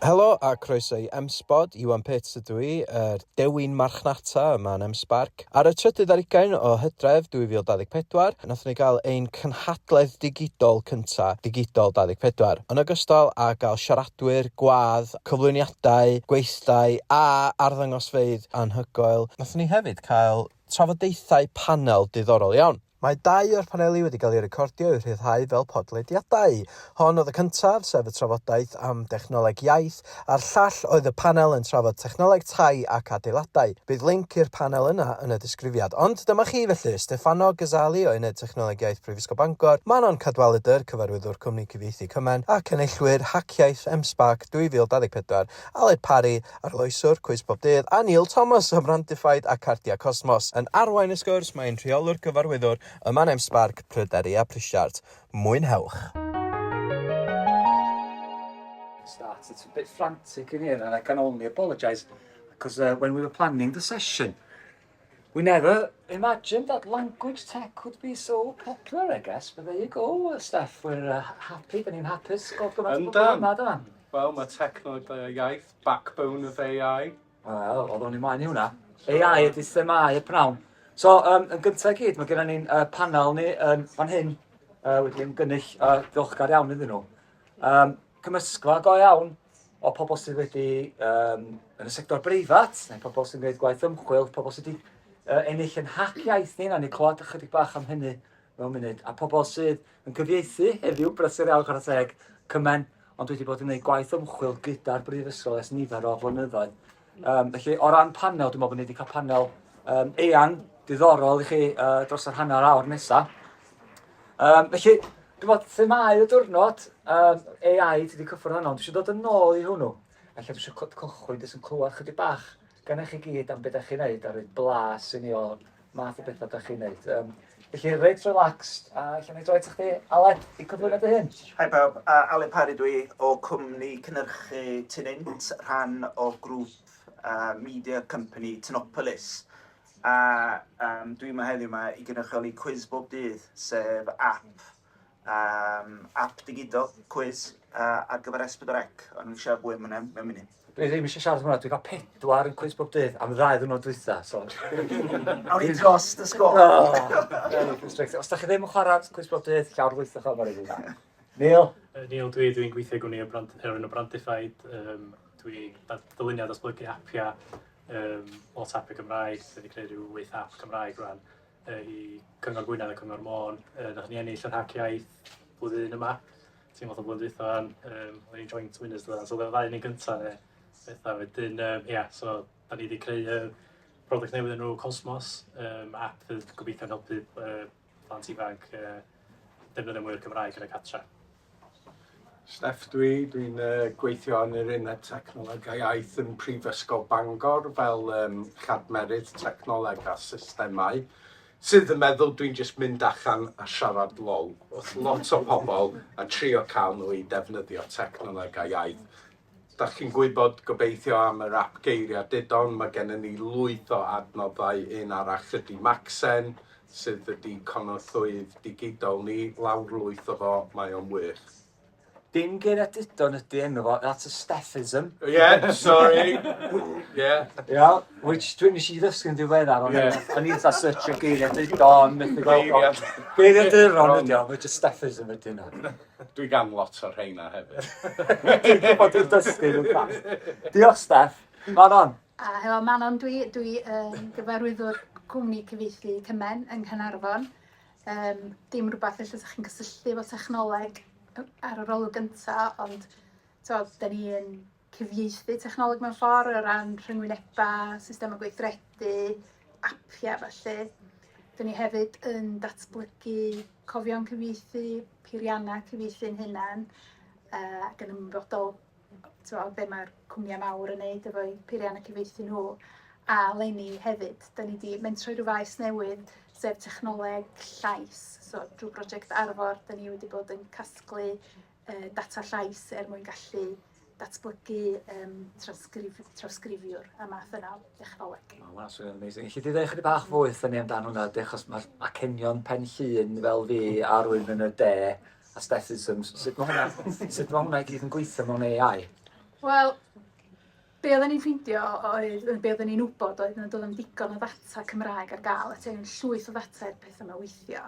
Helo a croeso i M-Spod, Iwan Pitts ydw i, yr dewin marchnata yma yn M-Sparc. Ar y trydydd ar hugain o Hydref 2024, nathon ni gael ein cynhadledd digidol cynta, Digidol 24. Yn ogystal â gael siaradwyr gwadd, cyflwyniadau, gweithdai a arddangosfeydd anhygoel, nathon ni hefyd cael trafodaethau panel diddorol iawn. Mae dau o'r paneli wedi cael eu recordio i'w rhyddhau fel podlediadau. Hon oedd y cyntaf, sef y trafodaeth am dechnoleg iaith, a'r llall oedd y panel yn trafod technoleg tai ac adeiladau. Bydd linc i'r panel yna yn y disgrifiad. Ond dyma chi felly, Stefano Ghazzali o Uned Technoleg Iaith Prifysgol Bangor, Manon Cadwaladr, Cyfarwyddwr Cwmni Cyfieithu Cymen, ac enillwyr Haciaith M-SParc 2024, Aled Parry, Arloeswr Cwis Bob Dydd, a Neil Thomas o Brandified a Cardiau Cosmos. Yn arwain y sgwrs mae ein rheolwr gyfarwyddwr yma yn M-SParc, Pryderi a Prisiart. Mwynhewch! Start. It's a bit frantic in here and I can only apologise because uh, when we were planning the session, we never imagined that language tech could be so popular, I guess. But there you go, Steph. We're uh, happy, da ni'n hapus. Gweld gymaint o bobl yma, dyma. Wel, mae technoleg iaith, backbone of AI. Wel, oedd o'n i mlaen i hwnna. AI ydy themau y pnawn. So, um, yn gyntaf i gyd, mae gennym ni'n uh, panel ni yn fan hyn uh, wedi ymgynnull, uh, diolchgar iawn iddyn nhw. Um, cymysgfa go iawn o pobl sydd wedi um, yn y sector breifat, neu pobl sy'n gwneud gwaith ymchwil, pobl sydd wedi uh, ennill yn hac iaith ni, na ni clywed ychydig bach am hynny mewn munud, a pobl sydd yn cyfieithu heddiw, brysur iawn chwarae teg, cymen, ond wedi bod yn gwneud gwaith ymchwil gyda'r brifysgol ers nifer o flynyddoedd. Um, felly, o ran panel, dwi'n meddwl bod ni wedi cael panel um, eang, diddorol i chi uh, dros yr hanner awr nesaf. Um, felly, dwi'n meddwl, themau y diwrnod, um, AI, ti wedi cyffwrdd arno, ond dwi eisiau dod yn ôl i hwnnw. Felly, dwi eisiau cychwyn jyst yn clywed chydig bach gan chi gyd am beth ydych chi'n neud a rhoi blas i ni o'r math o bethau ydych chi'n neud. Um, felly, reit relaxed, a lle na i droi at chdi, Aled, i cyflwyno dy hun. Hi bawb, uh, Aled Parry dwi o cwmni cynhyrchu Tinint, rhan o grŵp uh, media company Tinopolis. A um, dwi yma heddiw yma i gynrychioli Cwiz Bob Dydd, sef app um, app digidol, cwiz, uh, ar gyfer S4C. Ond ni'n siarad fwy am hwnna mewn munud. Dwi ddim eisiau siarad am hwnna, dwi'n cael pedwar yn cwis bob dydd am ddau ddwrnod dwytha, so... Awn ni dros y sgôr. Oh, very frustrating. Os da chi ddim yn chwarae cwis bob dydd, llawr lwythwch o, mae'n rhaid. Neil? Neil dwi, dwi'n gweithio gwni o brand, er enw Brandified. Um, dwi dylunio datblygu apiau, um, lot apiau Cymraeg, dwi wedi creu rhyw wyth app Cymraeg rwan uh, i Cyngor Gwynedd a Cyngor Môn. Uh, nath ni ennill yr hac iaith blwyddyn yma. Ti'n fath o blwyddyn dwytha fan. Um, oedden ni'n joint winners dda. So oedd y ddau ni'n gyntaf neu bethau. Wedyn, um, ia, so da ni wedi creu uh, product newydd enw Cosmos, um, app fydd gobeithio'n helpu uh, plant ifanc uh, defnyddio mwy o'r Cymraeg yn y catra. Steff dwi, dwi'n uh, gweithio yn yr Uned Technolegau Iaith yn Prifysgol Bangor fel um, chadmerydd technoleg a systemau, sydd yn meddwl dwi'n just mynd allan a siarad lol wrth lot o pobl a trio cael nhw i defnyddio technolegau iaith. Da chi'n gwybod gobeithio am yr app Geiriadudon, mae gennym ni lwyth o adnoddau, un arall ydy Macsen, sydd ydy cynorthwyydd digidol ni, lawrlwytho fo, mae o'n wych. Dim Geiriadudon ydy enw fo, that's a Steffism. Yeah, sorry. Yeah. Yeah, which dwi'n nes i ddysgu'n ddiweddar, ond yeah. o'n i'n fatha searchio Geiriadudon, methu gweld o. Geiriaduron ydy o, which is Steffism ydy hynna. Dwi gan lot o'r rheina hefyd. Dwi'n gwybod dwi'n dysgu nhw'n fast. Diolch, Steff. Manon. Uh, helo, Manon, dwi, dwi yn gyfarwyddwr cwmni cyfieithu Cymen yng Nghaernarfon. Um, dim rhywbeth lle ydych chi'n cysylltu efo technoleg ar yr olwg gyntaf, ond to, da ni yn cyfieithu technoleg mewn ffordd o ran rhyngwynebau, systemau gweithredu, apiau felly. Da ni hefyd yn datblygu cofion cyfieithu, peiriannau cyfieithu'n hunain, uh, ac yn ymwybodol t'mo' be' ma'r cwmnïau mawr yn neud efo'u peiriannau cyfieithu nhw. A leni hefyd, da ni 'di mentro i ryw faes newydd, sef technoleg llais. So drwy brosiect Arfor, da ni wedi bod yn casglu uh, data llais er mwyn gallu datblygu um, trawsgrif, trawsgrifiwr a math yna o dechnoleg. O, wow, swnio'n amazing. Elli di ddeud chydig bach fwy wrthon ni amdano hwnna, achos mae'r acenion Pen Llŷn fel fi a rwy'n yn y de, a Steffisms, sut mae hwnna, sut mae hwnna i gyd yn gweithio mewn AI? Wel, be oedden ni'n ffeindio oedd, be oedden ni'n wybod oedd nad oedd 'na'm digon o ddata Cymraeg ar gael, a ti angen llwyth o ddata i'r peth yma weithio.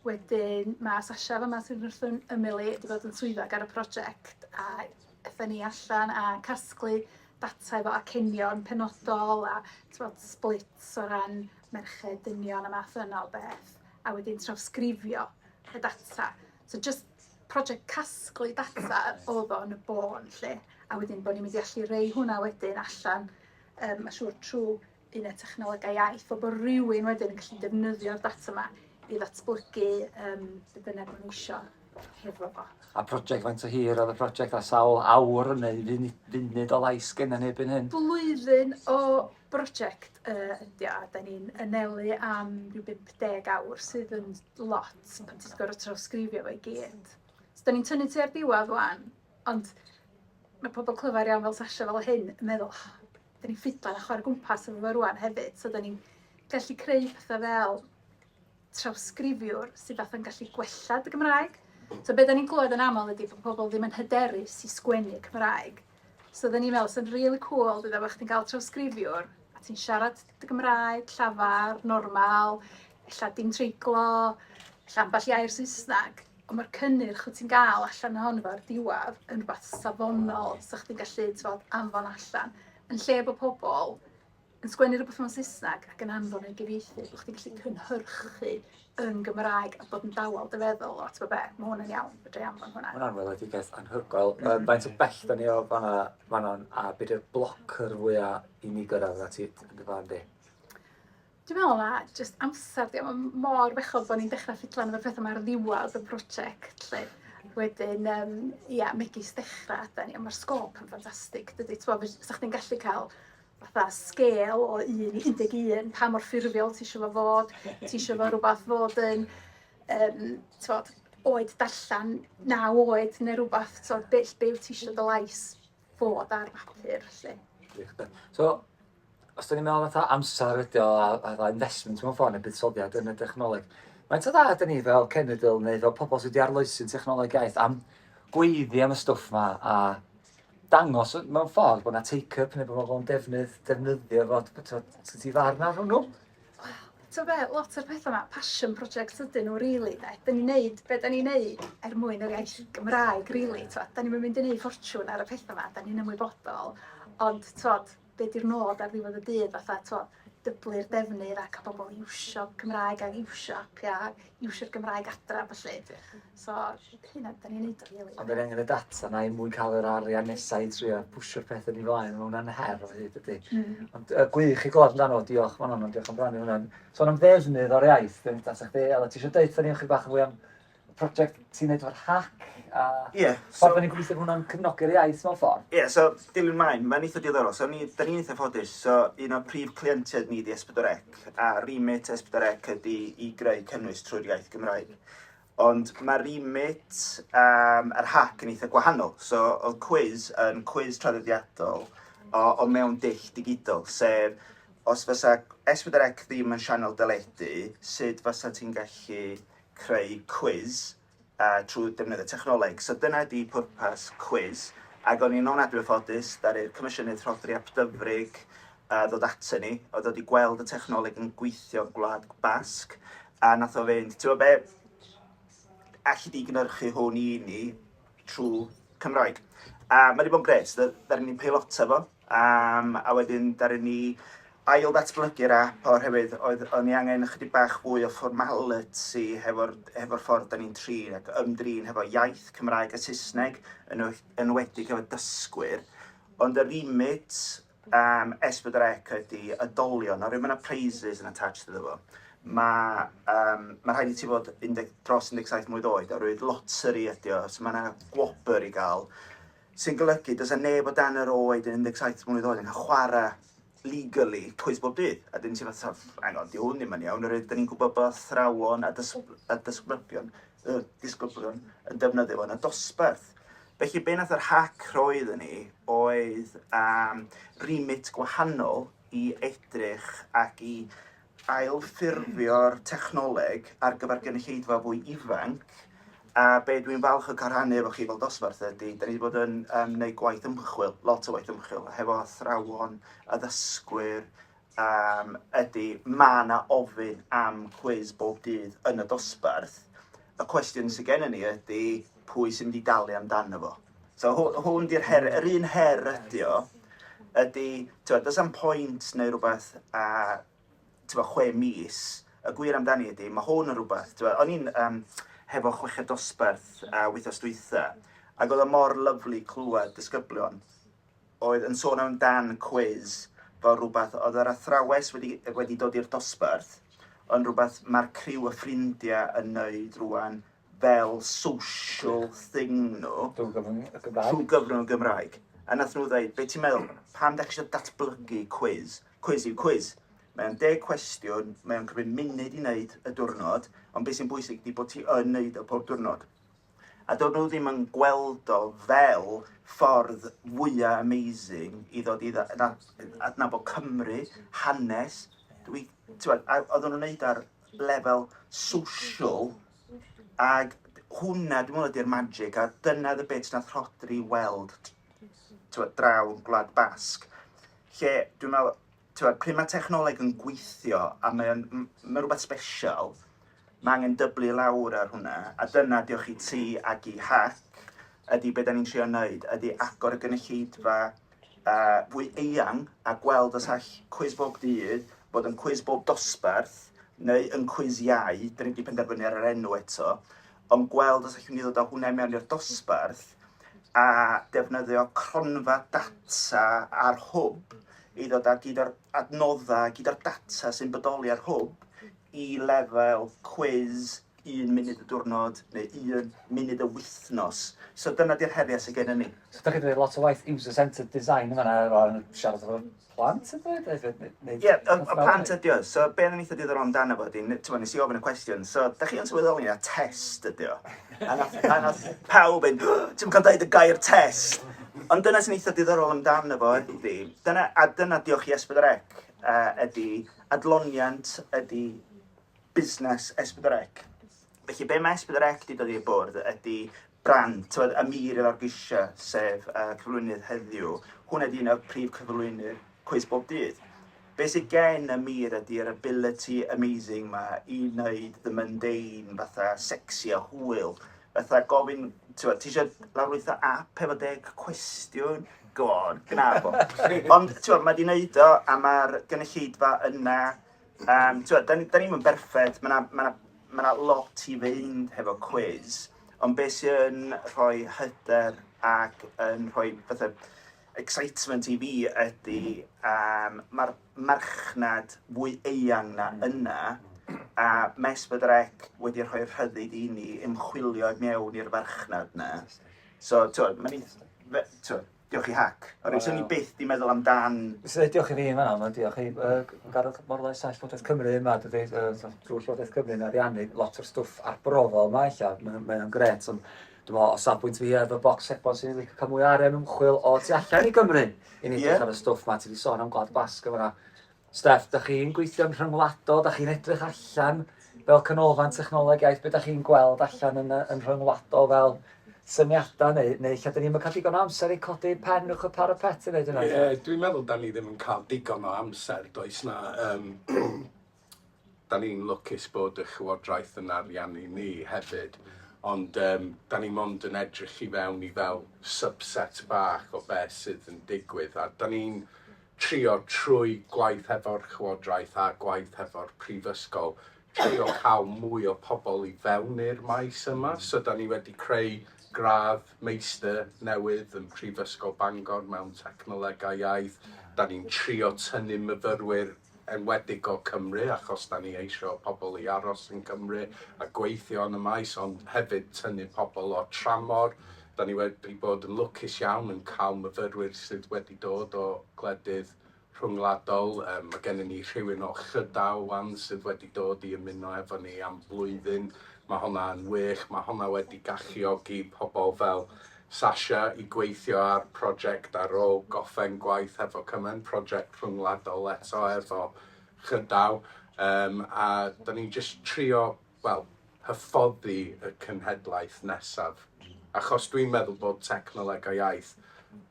Wedyn mae Sasha fama sydd wrth yn ymyl i wedi bod yn swyddog ar y prosiect a aethon ni allan a casglu data efo acenion penodol a t'mod splits o ran merched, dynion a math yna o beth a wedyn trawsgrifio y data. So jyst project casglu data oedd o yn y bôn 'lly a wedyn bod ni'n mynd i allu rhoi hwnna wedyn allan yym ma' siŵr trwy uned technolegau iaith, fel bod rhywun wedyn yn gallu defnyddio'r data yma i ddatblygu yym be bynnag maen nhw isio hefo fo. A prosiect faint o hir oedd y prosiect a sawl awr neu funud o lais gennym ni erbyn hyn? Blwyddyn o brosiect yy ydi o a 'dan ni'n anelu am ryw 50 awr sydd yn lot pan ti'n gorfod trawsgrifio fo i gyd. So 'dan ni'n tynnu tua'r diwedd ŵan ond ma' pobol clyfar iawn fel Sasha fel hyn yn meddwl oh, 'dan ni'n ffidlan a chwarae gwmpas efo fo rŵan hefyd so 'dan ni'n gallu creu petha fel trawsgrifiwr sydd fatha'n gallu gwella dy Gymraeg. So be' 'dan ni'n glywed yn aml ydi bod pobl ddim yn hyderus i sgwennu Cymraeg. So oedden ni'n meddwl sy'n really cool deuda bo' chdi'n cael trawsgrifiwr a ti'n siarad dy Gymraeg llafar, normal, ella dim treiglo, ella ambell i air Saesneg, ond mae'r cynnyrch wyt ti'n gael allan ohono fo ar diwedd yn rhywbeth safonol 'sa chdi'n gallu t'mod anfon allan. Yn lle bod pobl yn sgwennu rhywbeth mewn Saesneg ac yn anfon o'i gyfieithu, bod chdi'n gallu cynhyrchu yn Gymraeg a bod yn dawel dy feddwl, o ti'n be, mae hwn yn iawn, fedra i anfon hwnna. Mae hwnna'n weledigaeth anhygoel. Mm. Faint o bell da ni o fanna, fanna a beth yw'r blocker fwya i ni gyrraedd at i yn dy farn di? Dwi'n meddwl na jyst amser 'di o. Ma' mor bechod bod ni'n dechrau ffidlan efo'r pethau 'ma ar ddiwedd y prosiect 'lly. Wedyn yym ia, megis dechrau ydan ni, ond ma'r sgôp yn ffantastig dydi? T'mo' 'sa chdi'n gallu cael fatha sgêl o 1 i 11, pa mor ffurfiol ti isio fo fod, ti isio fo rwbath fod yn yym t'mod oed darllen 9 oed neu rwbath t'od be' be' wyt ti isio dy lais fod ar bapur 'lly. Gwych 'de. So os 'dan ni'n meddwl fatha amser ydi o a fatha investment mewn ffordd neu buddsoddiad yn y dechnoleg, faint o dda ydyn ni fel cenedl neu fel pobl sydd wedi arloesi'n technoleg iaith am gweiddi am y stwff 'ma a dangos mewn ffordd bod 'na take up neu bod pobl yn defnydd, defnyddio fo, sut ti farn ar hwnnw? Wel, ti'n be, lot o'r pethau yma, passion projects ydyn nhw, really, de. Da ni'n neud be da ni'n neud er mwyn yr iaith Gymraeg, really, t'wod. Da ni'n mynd i neud ffortiwn ar y pethau yma, da ni'n ymwybodol, ond, t'wod, be di'r nod ar ddiwedd y dydd, fatha, t'wod, dyblu'r defnydd a cael pobl i iwsio Cymraeg a iwsio apiau, iwsio'r Gymraeg adra, felly. So, hynna, da ni'n neud o, really. Ond da ni angen y data na i mwyn cael yr arian nesaf i trio pwsio'r peth yn ei flaen, mae hwnna'n her o hyd ydy. Ond gwych i glywed amdano, diolch Manon, diolch am rannu hwnna. Sôn am ddefnydd o'r iaith, dwi'n data chdi, Ela, ti eisiau deud wrthon ni ychydig bach fwy am y prosiect ti'n neud efo'r hac a Ie, so... ffordd da ni'n gobeithio bod hwnna'n cefnogi'r iaith mewn ffordd? Ie, yeah, so dilyn mlaen, mae'n eitha diddorol. So ni, da ni'n eitha ffodus. So un o'r prif cleientiaid ni di S4C, a remit S4C ydy i greu cynnwys trwy'r iaith Gymraeg. Ond mae remit yr hac yn eitha gwahanol. So oedd cwiz yn cwiz traddodiadol o, o mewn dull digidol, sef os fysa S4C ddim yn sianel deledu, sut fysa ti'n gallu creu cwiz uh, trwy defnyddio technoleg. So dyna ydi pwrpas cwiz. Ac o'n i'n ofnadwy o ffodus, daru'r Comisiynydd Rhodri ap Dyfrig uh, ddod ato ni, oedd wedi gweld y technoleg yn gweithio Gwlad Basg, a nath o fynd, ti'n gwybod be, alli di gynhyrchu hwn i ni trwy Cymraeg. A mae wedi bod yn gret, ddaru ni'n peilota fo, a wedyn ddaru ni ail ddatblygu'r app oherwydd oedd o'n i angen ychydig bach fwy o formality hefo'r hefo ffordd da ni'n trin ac ymdrin hefo iaith Cymraeg a Saesneg, yn enwedig hefo dysgwyr. Ond y remit S4C ydy oedolion, oherwydd mae yna prizes yn attached iddo fo. Mae ma rhaid i ti fod 10, dros 17 mlwydd oed, oherwydd lottery ydy o, so mae yna gwobr i gael. Sy'n golygu does 'na neb o dan yr oed yn 17 mlwydd oed yn cael chwarae legally cwis bob dydd. A dyn ti'n fatha, hang on, di hwn ddim yn iawn, oherwydd dyn ni'n gwybod bod athrawon a, dys a dysgyblion, disgyblion yn defnyddio fo yn y dosbarth. Felly be nath yr hac rhoi iddyn ni oedd remit gwahanol i edrych ac i ailffurfio'r technoleg ar gyfer gynulleidfa fwy ifanc. A be dwi'n falch o cael rhannu efo chi fel dosbarth ydy, da ni wedi bod yn neud gwaith ymchwil, lot o waith ymchwil, hefo athrawon, addysgwyr, ydy mae 'na ofyn am cwis bob dydd yn y dosbarth. Y cwestiwn sydd gennym ni ydy pwy sy'n mynd i dalu amdano fo. So hwn di'r her, yr un her ydy o, ydy, ti'n does 'am pwynt neu rhywbeth a ti'n 6 mis, y gwir amdani ydy, mae hwn yn rhywbeth, ti'n o'n i'n hefo chweched dosbarth wythnos dwytha, ac oedd o mor lyfli clywed disgyblion oedd yn sôn amdan cwis fel rhywbeth oedd yr athrawes wedi dod i'r dosbarth, ond rhywbeth mae'r criw o ffrindiau yn neud rwan fel social thing nhw. Drwy gyfrwng y Gymraeg. Trwy gyfrwng y Gymraeg. A nath nhw ddweud, be ti'n meddwl, pam da chi eisiau datblygu cwis? Cwis yw cwis. Mae'n 10 cwestiwn, mae'n cymryd munud i wneud y diwrnod, ond beth sy'n bwysig ydy bod ti yn wneud o pob diwrnod. A doedd nhw ddim yn gweld o fel ffordd fwyaf amazing i ddod i adnabod Cymru, hanes. Dwi, ti'n a oedden nhw'n wneud ar lefel social, ag hwnna dwi'n meddwl ydy'r magic, a dyna the bit nath Rhodri weld t'wod, draw yn Gwlad Basg, lle dwi'n meddwl, t'wod, pryd mae technoleg yn gweithio a mae'n ma rhywbeth special, mae angen dyblu lawr ar hwnna, a dyna diolch i ti ac i Hac, ydy be da ni'n trio wneud, ydy agor y gynulleidfa fwy eang a gweld os all cwis bob dydd fod yn cwis bob dosbarth neu yn cwis iau, da ni wedi penderfynu ar yr enw eto, ond gweld os allwn ni ddod â hwnna i mewn i'r dosbarth a defnyddio cronfa data ar Hwb i ddod â gyd o'r adnoddau, gyd o'r data sy'n bodoli ar Hwb i lefel cwis 1 munud y diwrnod neu 1 munud y wythnos. So dyna di'r heriau sydd gennym ni. So da chi wedi gwneud lot o waith user-centered design yma na, efo siarad efo plant ydy? Ie, y plant ydy o. So be yn eitha diddorol amdano fo ydy, ti'n nes i ofyn y cwestiwn, so da chi yn sylweddoli na test ydy o. A nath pawb yn, ti'n cael deud y gair test. Ond dyna sy'n eitha diddorol amdano fo ydy, dyna, a dyna diolch i S4C, ydy adloniant ydy busnes S4C. Felly be mae S4C wedi dod i'r bwrdd ydy brand, t'wod, Amir i lawr grisia, sef cyflwynydd heddiw, hwnna ydy un o'r prif cyflwynydd cwis bob dydd. Be sydd gen Amir ydy'r ability amazing ma i wneud the mundane fatha sexy a hwyl. Fatha gofyn, t'wod, ti eisiau lawrlwytho app efo 10 cwestiwn? Go on, gna fo. Ond, t'wod, mae di wneud o, a mae'r gynulleidfa yna. T'wod, da ni'm yn berffaith, mae 'na ma' 'na ma' 'na lot i fynd hefo cwis, ond beth sy'n rhoi hyder ac yn rhoi fatha excitement i fi ydy mae'r marchnad fwy eang na yna, a mae S4C wedi rhoi rhyddid i ni ymchwilio mewn i'r farchnad na. So, t'wod, mae'n eitha, t'wod, diolch i Hac. Oherwydd 'swn i byth 'di meddwl amdan. So, diolch i fi yn fan'na, ond diolch i Gareth Morlais a Llywodraeth Cymru yma, dydy, drwy Llywodraeth Cymru yn ariannu lot o'r stwff arbrofol yma, ella, mae o'n grêt, ond dwi'n meddwl, o safbwynt fi efo bocs sebon sy'n licio cael mwy o arian ymchwil o tu allan i Gymru i ni edrych ar y stwff ma, ti wedi sôn am Gwlad Basg yn fan'na. Steff, da chi'n gweithio'n rhyngwladol, da chi'n edrych allan fel canolfan technoleg iaith, be da chi'n gweld allan yn rhyngwladol fel syniadau neu, neu lle da ni'n cael digon o amser i codi pen uwch y parapet i wneud hynna? Ie, yeah, dwi'n meddwl da ni ddim yn cael digon o amser, does na. Da ni'n lwcus bod y Llywodraeth yn ariannu ni hefyd, ond da ni mond yn edrych i fewn i fel subset bach o beth sydd yn digwydd, a da ni'n trio trwy gwaith hefo'r Llywodraeth a gwaith hefo'r prifysgol, trio cael mwy o pobl i fewn i'r maes yma. So da ni wedi creu gradd meistr newydd yn Prifysgol Bangor mewn technolegau iaith. Da ni'n trio tynnu myfyrwyr enwedig o Cymru, achos da ni eisiau pobl i aros yn Cymru a gweithio yn y maes, ond hefyd tynnu pobl o tramor. Da ni wedi bod yn lwcus iawn yn cael myfyrwyr sydd wedi dod o gwledydd rhyngwladol. Mae gennym ni rhywun o Llydaw wan sydd wedi dod i ymuno efo ni am blwyddyn. Mae hwnna yn wych. Mae hwnna wedi galluogi pobl fel Sasha i gweithio ar prosiect ar ôl goffen gwaith hefo Cymen, prosiect rhyngwladol eto efo Llydaw. A da ni'n just trio, wel, hyfforddi y cenhedlaeth nesaf. Achos dwi'n meddwl bod technolegau iaith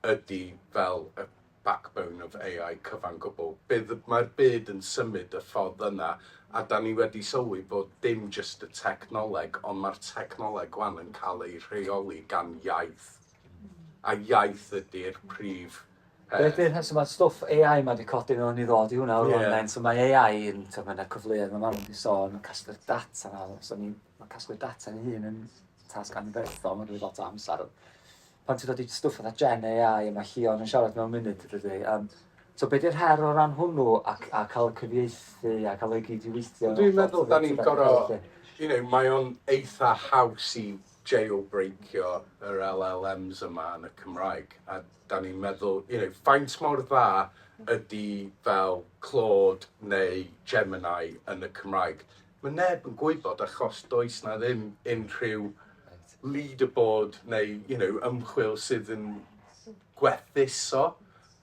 ydy fel y backbone of AI cyfan gwbl. Bydd, mae'r byd yn symud y ffordd yna, a da ni wedi sylwi bod dim jyst y technoleg, ond mae'r technoleg wan yn cael ei rheoli gan iaith. A iaith ydy'r prif Be ydy'r rheswm mae'r stwff AI ma 'di codi mewn i ddod i hwnna rwan then, so mae AI yn, t'od mae 'na cyfleoedd ma' Manon 'di sôn, ma' casglu'r data 'na, so ni, ma' casglu'r data ei hun yn tasg anferthol, mae'n rhoi lot o amser. Pan ti'n dod i stwff fatha Gen AI, a mae Llion yn siarad mewn munud, dydy, so be 'di'r her o ran hwnnw a, a cael y cyfieithu a cael ei gyd i weithio? Dwi'n meddwl da ni'n gorfod, mae o'n eitha haws i jailbreakio yr LLMs yma yn y Cymraeg, a da ni'n meddwl, faint mor dda ydy fel Claude neu Gemini yn y Cymraeg? Mae neb yn gwybod achos does na ddim unrhyw leaderboard neu ymchwil sydd yn gwerthuso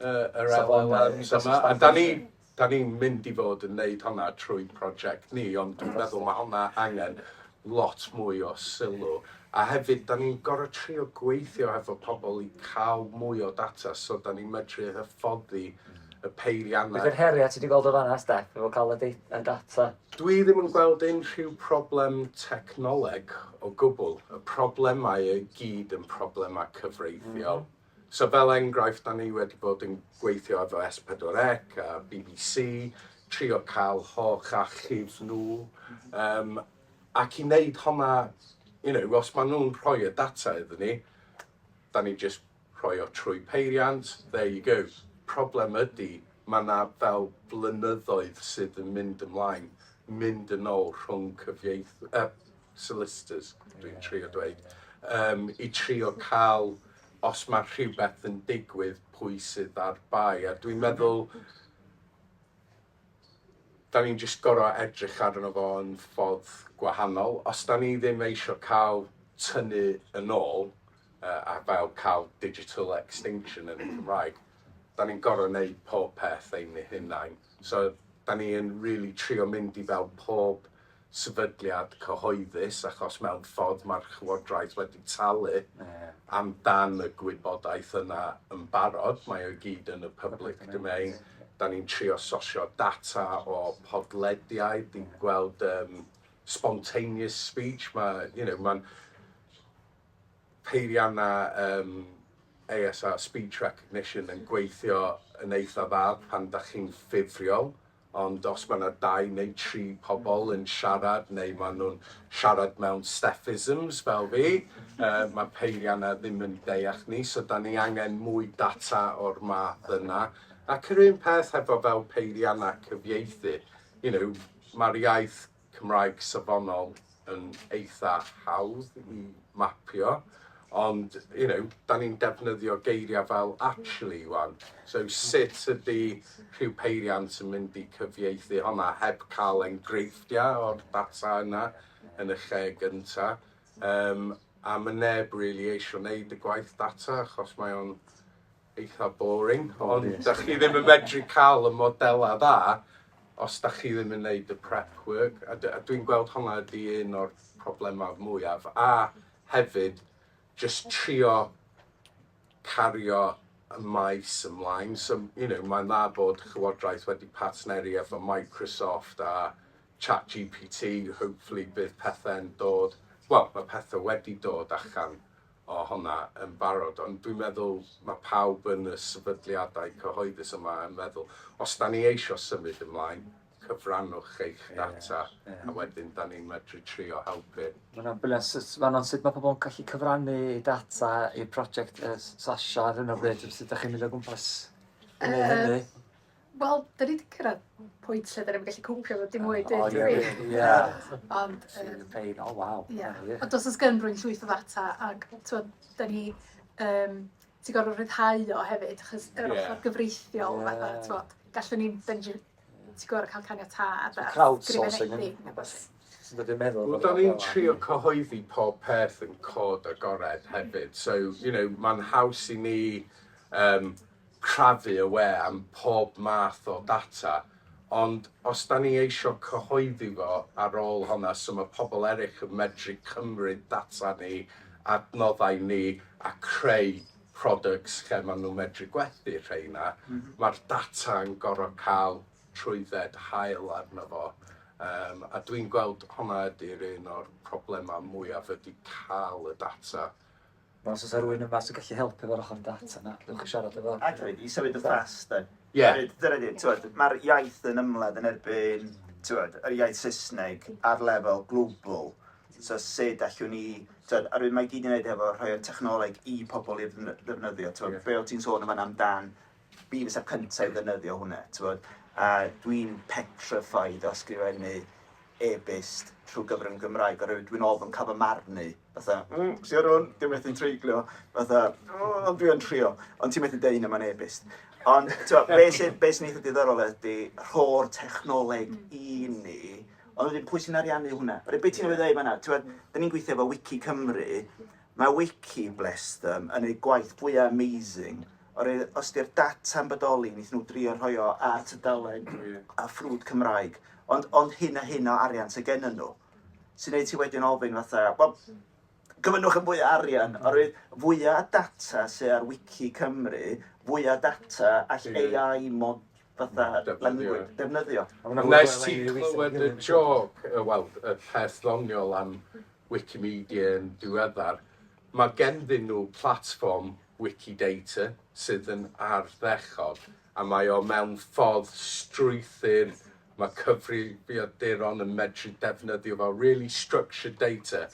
yr LLMs yma. A da ni, da ni'n mynd i fod yn neud hwnna trwy prosiect ni, ond dwi'n meddwl mae hwnna angen lot mwy o sylw. A hefyd, da ni'n gorfod trio gweithio efo pobl i cael mwy o data, so da ni'n medru hyfforddi y peiriannau. Beth yw'r heriau ti wedi gweld o fanna, Steph, efo cael y data? Dwi ddim yn gweld unrhyw problem technoleg o gwbl. Y problemau i gyd yn problemau cyfreithiol. So fel enghraifft, da ni wedi bod yn gweithio efo S4C a BBC, trio cael holl archif nhw. Ac i wneud hwnna, os maen nhw'n rhoi y data iddyn ni, da ni just rhoi o trwy peiriant, there you go. Problem ydy, mae yna fel blynyddoedd sydd yn mynd ymlaen, mynd yn ôl rhwng cyfieith, solicitors, dwi'n trio dweud, i trio cael, os mae rhywbeth yn digwydd, pwy sydd ar bai. A dwi'n meddwl, da ni'n just gorfod edrych arno fo yn ffordd gwahanol. Os da ni ddim eisiau cael tynnu yn ôl, a fel cael digital extinction yn y Cymraeg, da ni'n gorfod wneud pob peth ein hunain. So, da ni yn really trio mynd i fel pob sefydliad cyhoeddus, achos mewn ffordd mae'r Llywodraeth wedi talu amdan y gwybodaeth yna yn barod. Mae o gyd yn y public domain. Da ni'n trio sosio data o podlediaid, ni'n gweld spontaneous speech. Mae, mae'n peiriannau ASR, speech recognition, yn gweithio yn eitha dda pan da chi'n ffurfiol, ond os mae yna dau neu tri pobl yn siarad, neu maen nhw'n siarad mewn Stephisms fel fi, mae peiriannau ddim yn deall ni, so da ni angen mwy data o'r math yna. Ac yr un peth efo fel peiriannau cyfieithu, mae'r iaith Cymraeg safonol yn eitha hawdd i mapio, ond da ni'n defnyddio geiriau fel "actually" wan. So sut ydy rhyw peiriant yn mynd i cyfieithu hwnna heb cael enghreifftiau o'r data yna yn y lle gynta? A mae neb really eisiau wneud y gwaith data achos mae o'n eitha boring, ond da chi ddim yn medru cael y modelau dda os da chi ddim yn neud y prep work. A dwi'n gweld hwnna ydy un o'r problemau mwyaf. A hefyd, just trio cario y maes ymlaen. So, mae'n dda bod Llywodraeth wedi partneri efo Microsoft a ChatGPT. Hopefully bydd pethau'n dod, wel, mae pethau wedi dod allan o hwnna yn barod, ond dwi'n meddwl mae pawb yn y sefydliadau cyhoeddus yma yn meddwl, os da ni eisiau symud ymlaen, cyfrannwch eich data, a wedyn da ni'n medru trio helpu. Mae'n brilliant. Manon, sut mae pobl yn gallu cyfrannu data i'r prosiect Sasha ar hyn o bryd? Sut ydych chi'n mynd o gwmpas i wneud hynny? Wel, da ni wedi cyrraedd pwynt lle da ni'n gallu cwpio efo dim mwy, dweud gwir. Ond, Sydd yn pain, oh waw. Ie. Ond os oes gen rwy'n llwyth o ddata ac t'wod, da ni, ti'n gorfod rhyddhau o hefyd, achos yr ochr gyfreithiol, fatha, t'wod, gallwn ni, da ni ti'n gorfod cael caniatâd a Crowdsourcing yn rhywbeth sy'n dod i'n meddwl. Wel, da ni'n trio cyhoeddi pob peth yn cod agored hefyd. So, mae'n haws i ni crafu y we am pob math o data, Ond os da ni eisio cyhoeddi fo ar ôl honna, so mae pobl eraill yn medru cymryd data ni, adnoddau ni, a creu products lle maen nhw'n medru gwerthu rheina, mae'r data yn gorfod cael trwydded hael arno fo. A dwi'n gweld hwnna ydy'r un o'r problemau mwyaf, ydy cael y data. Wel, os oes rhywun yma sy'n gallu helpu efo'r ochr data yna, dewch i siarad efo. Ac hefyd, i symud yn fast, de. Ie. Dyna di, t'wod, mae'r iaith yn ymladd yn erbyn, t'wod, yr iaith Saesneg ar lefel global. So sut allwn ni, t'wod, a rwy'n mae gyd i wneud efo rhoi o'r technoleg i pobl i ddefnyddio, t'wod, be o ti'n sôn yma amdan, fi fysa'r cyntaf i ddefnyddio hwnna, t'wod, a dwi'n petrified o ysgrifennu e-byst trwy gyfrwng Gymraeg, oherwydd dwi'n ofn cael fy marnu, fatha, sio rhywun, dim methu treiglo, fatha, oh, ond dwi yn trio, ond ti'n methu deud hynna mewn e-byst. Ond, t'wod, be sy'n be sy'n eitha diddorol ydy rho'r technoleg i ni, ond wedyn pwy sy'n ariannu hwnna? Oherwydd be ti'n newydd ddeud fan'na, t'wod, da ni'n gweithio efo Wiki Cymru, mae Wiki, bless them, yn ei gwaith fwyaf amazing, oherwydd os di'r data'n bodoli, wnaethon nhw drio rhoi o ar tudalen a ffrwd Cymraeg, ond, ond hyn a hyn o arian sydd gennyn nhw, sy'n neud ti wedyn ofyn fatha, wel, gofynnwch am fwy o arian, oherwydd fwyaf o data sydd ar Wiki Cymru, fwyaf o data all AI mod fatha Defnyddio. language, defnyddio. Nes ti clywed y joke, wel, y peth ddoniol am Wikimedia yn diweddar, mae gendyn nhw platform Wikidata sydd yn ardderchog, a mae o mewn ffordd strwythur, mae cyfrifiaduron yn medru defnyddio fo, really structured data.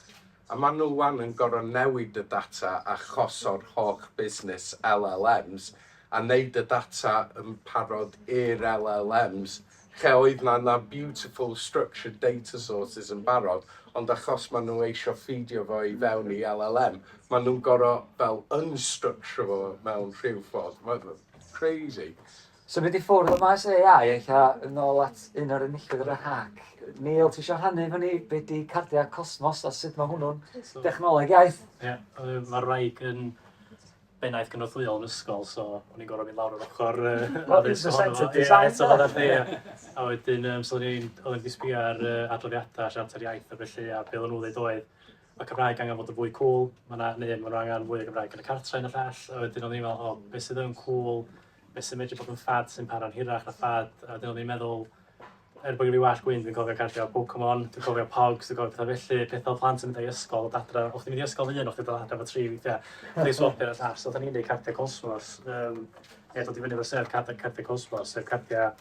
A maen nhw wan yn gorfod newid y data achos o'r holl busnes LLMs, a wneud y data yn parod i'r LLMs, lle oedd na beautiful structured data sources yn barod, ond achos maen nhw eisiau feedio fo i fewn i LLM, maen nhw'n gorfod fel unstructure fo mewn rhyw ffordd. Mae'n crazy. So mynd i ffwrdd o maes AI, eich yn ôl at un o'r enillwyr yr hac. Neil, ti eisiau rhannu efo ni be di cardiau Cosmos a sut mae hwnnw'n dechnoleg iaith? Ie, mae'r wraig yn bennaeth gynorthwyol yn ysgol, so o'n i'n gorfod mynd lawr yr ochr Wel, addysg ohono fo. user-centered design, Ie, eto de. fydda chdi, ie. A wedyn, so oedden ni 'di sbio ar adroddiadau Siarter Iaith a felly, a be oedden nhw ddeud oedd, mae Cymraeg angen fod yn fwy cool, ma' 'na, neu ma' nhw angen fwy o Gymraeg yn y cartre yn y llall, a wedyn o'n i'n meddwl, o, beth sydd yn cool, beth sy'n medru bod yn ffad sy'n para'n hirach na ffad, a wedyn o'n i'n meddwl, er bod gen fi wallt gwyn, dwi'n cofio cardiau Pokemon, dwi'n cofio Pogs, dwi'n cofio pethau felly, pethau plant yn mynd i ysgol, dod adra, o'ch ti'n mynd i ysgol un, o'ch ti'n dod adra efo tri weithiau, chdi swapio ar y llall, so oedden ni'n neud cardiau Cosmos, ie, dod i fyny efo sef cardiau Cosmos, sef cardiau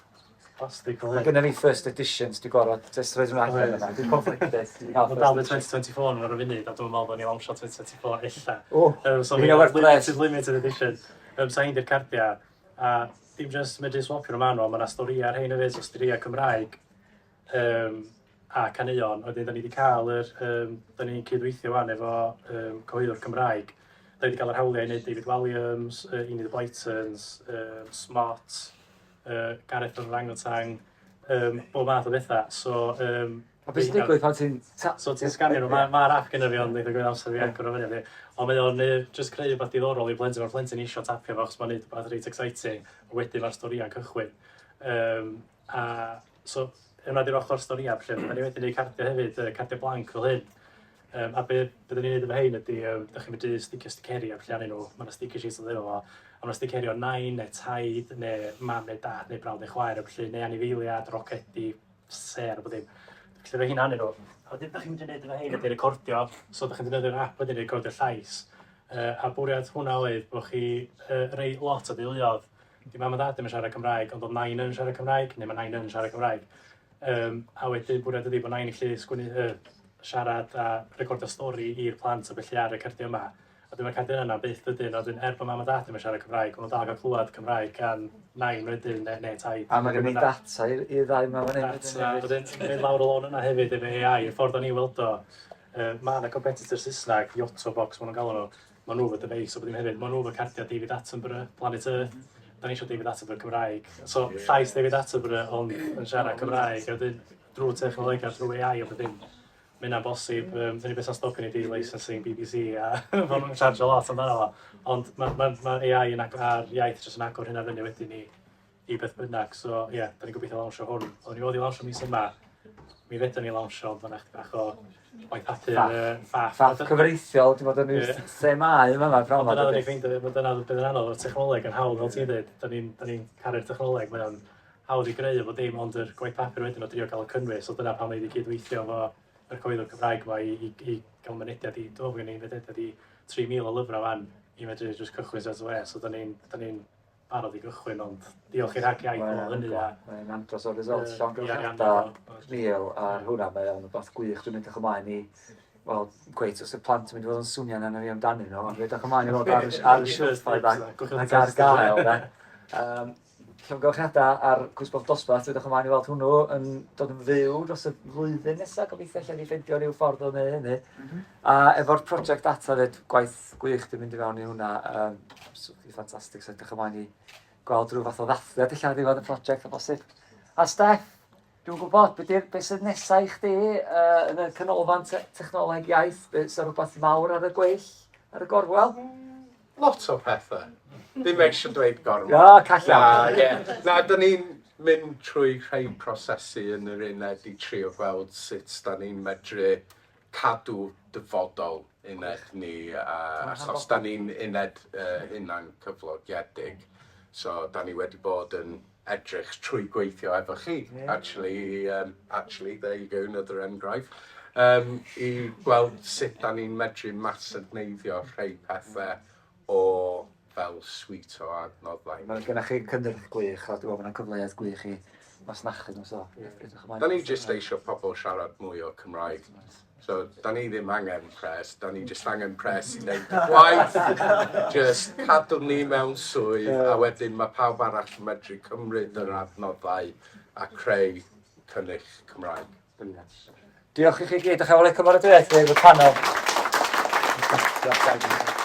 plastig fel Mae hyn. gennym ni first editions, dwi'n gorfod just rhoid hwnna allan yna. Dwi'n conflicted. Dwi'n cael Mae dal first yn edition. 2024 ar y funud, a dwi'n meddwl bod ni'n lansio 2024 ella. O, So ma' hynna werth pres. limited edition. So hein di'r cardiau, a dim just medru swapio nhw maen nhw, mae yna storïau ar hein hefyd, so storïau Cymraeg a caneuon. Wedyn, da ni wedi cael yr, da ni'n cydweithio wan efo cyhoeddwr Cymraeg. Da ni wedi cael yr hawliau i wneud David Walliams, Enid Blytons, Smot, Gareth o'r Orangutan, bob math o bethau. So, A beth sy'n digwydd pan ti'n So ti'n sganio nhw, mae'r ma app gyda fi ond eitha gwneud amser fi agor o fyny. Fi. Ond mae o'n just creu rhywbeth diddorol i blentyn, mae'r plentyn eisiau tapio fo, achos mae'n neud rhywbeth reit exciting, a wedyn mae'r storïau'n cychwyn. A so, yna di'r ochr storïau, felly, da ni wedi gwneud cardiau hefyd, cardiau blank fel hyn. A be da ni'n neud efo hein ydy, da chi'n medru sticio sticeri a felly arnyn nhw, mae yna sticker sheets yn efo fo, a mae yna sticeri o nain, neu taid, neu mam neu dad, neu brawd neu chwaer, a felly, neu anifeiliad, rocedi, ser, a bod dim. Felly efo hynna arnyn nhw. A wedyn, da chi'n mynd i wneud efo hein ydy recordio, so da chi'n defnyddio'r app wedyn i recordio llais. A bwriad hwnna oedd bod chi rei lot o deuluoedd, di mam a dad ddim yn siarad Cymraeg, ond oedd nain yn siarad Cymraeg, neu mae nain yn siarad Cymraeg. A wedyn bwriad ydy bod nain yn gallu sgwennu, siarad a recordio stori i'r plant a felly ar y cardiau yma. A dyma'r cardiau yna byth ydyn, a wedyn er bod mam a dad ddim yn siarad Cymraeg, maen nhw'n dal gael clywed Cymraeg gan nain wedyn neu taid. A mae gen i data i'r ddau yma fan hyn. Data, wedyn mynd lawr y lôn yna hefyd efo AI, y ffordd o'n i weld o, mae yna competitor Saesneg, Yotobox, maen nhw'n galw nhw, maen nhw efo dyfeis o bod dim hefyd, maen nhw efo cardiau David Attenborough, Planet Earth, da ni eisiau David Attenborough Cymraeg. So, llais David Attenborough ond yn siarad Cymraeg, a wedyn drwy technolegau, drwy AI o bod dim, mae hynna'n bosib. Dyna beth sy'n stopio ni di licensing BBC a maen nhw'n charge a lot amdano fo. Ond mae ma, ma AI yn a'r iaith jyst yn agor hynna fyny wedyn i, i beth bynnag. So ie, yeah, da ni'n gobeithio lawnsio hwn. Oedden ni fod i lawnsio mis yma, mi fedrwn ni lawnsio, ond mae'n bach o waith papur. Ffaff. Ffaff cyfreithiol, ti'n bod yn yeah. themau yma yma, bron. Dyna ni'n ffeindio, mae dyna beth yn anodd, o'r technoleg yn hawdd, fel ti'n dweud, da ni'n ni caru'r technoleg, mae o'n hawdd i greu efo dim, ond yr gwaith papur wedyn o drio gael y cynnwys, so dyna pam ni wedi cydweithio efo yr cyhoeddwr Cymraeg yma i, i, i gael mynediad i, dwi'n meddwl bod ni'n mynediad i 3,000 o lyfrau fan i medru just cychwyn straight away, so da ni'n ni barod i gychwyn, ond diolch i'r Hag Iaith o hynny. Mae'n andros o result, llongyfarchiadau real ar hwnna, mae o'n rhywbeth gwych, dwi'n edrych ymlaen i, wel, cweit os y plant yn mynd i fod yn swnio'n arno fi amdanyn nhw, ond dwi'n edrych ymlaen i fod ar, ar y silff ac ar gael, de. Um, llongyfarchiadau ar Cwis Bob Dosbarth, dwi'n edrych ymlaen i weld hwnnw yn dod yn fyw dros y flwyddyn nesaf, gobeithio allan ni ffeindio rhyw ffordd o wneud hynny. Mm -hmm. A efo'r prosiect data fyd, gwaith gwych dwi'n mynd i fewn i hwnna, um, absolutely ffantastig, so edrych ymlaen i gweld rhyw fath o ddathliad ella ar ddiwedd y prosiect o bosib. A Steff, dwi'n gwybod, be, di'r, be sydd nesaf i chdi uh, yn y canolfan te technoleg iaith? Be, sy'n rhywbeth mawr ar y gweill, ar y gorwel? Lot o pethau. Ddim eisiau dweud gormod. Na, call iawn. Na, ie. Na, da ni'n mynd trwy rhai prosesu yn yr uned i trio gweld sut da ni'n medru cadw dyfodol uned ni, uh, achos da ni'n uned uh, hunan cyflogiedig. So, da ni wedi bod yn edrych trwy gweithio efo chi, yeah. actually, um, actually, there you go, another enghraifft, um, i gweld sut da ni'n medru masygneiddio rhai pethau o fel suite o adnoddau. Mae gennych chi cynnyrch gwych, a dwi'n meddwl bod yna cyfleoedd gwych i masnachu nhw, so edrych ymlaen. Da ni jyst eisiau pobl siarad mwy o Cymraeg. So, da ni ddim angen pres, da ni jyst angen pres i wneud y gwaith. Just cadw ni mewn swydd, a wedyn mae pawb arall yn medru cymryd yr adnoddau a creu cynnyrch Cymraeg. Brilliant. Diolch i chi gyd, a chael eich cymeradwyaeth i'r panel. Diolch,